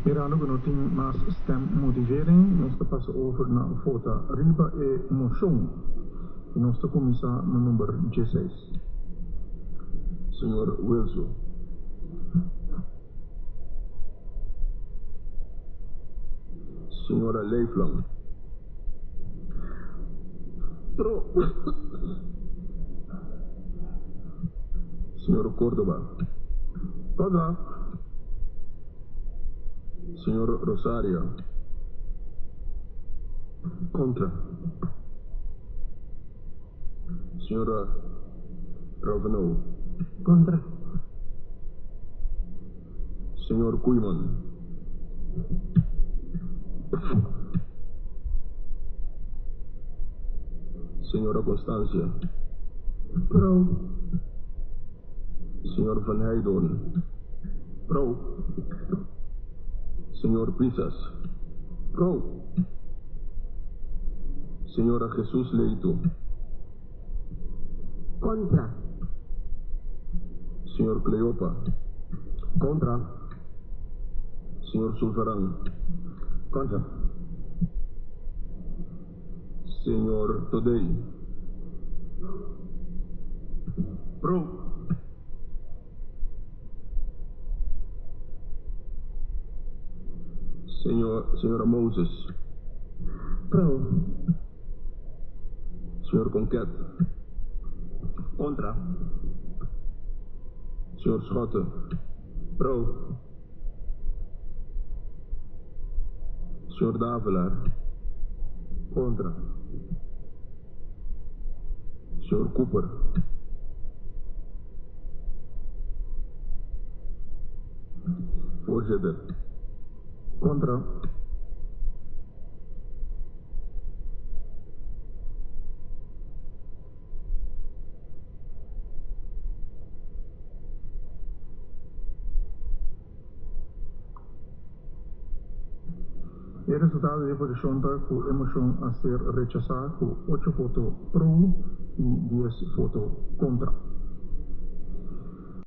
Mirando ku no tin mas stemmotivering, nos ta pasa over na vota riba e moshon. I nos ta kuminsá na number dieseis. Señor Wilson. Señora Leeflang. Pro. Señor Córdoba. Contra. Señor Rosario. Contra. Señora Ravenau. Contra. Señor Koeiman. Señora Constancia. Pro. Señor Van Heydoorn. Pro. Señor Pisas. Pro. Señora Jesus Leito. Contra. Señor Cleopa. Contra. Señor Sulvaran. Contra. Señor Todey. Pro. Señor, señora Moses. Pro. Señor Conquet. Contra. Señor Schotte. Pro. Señor Davelaar. Contra. Señor Cooper. Voorzitter. Contra. E resultado di e votashon ta ku e moshon a ser rechasá ku ocho voto pro i dies voto kontra.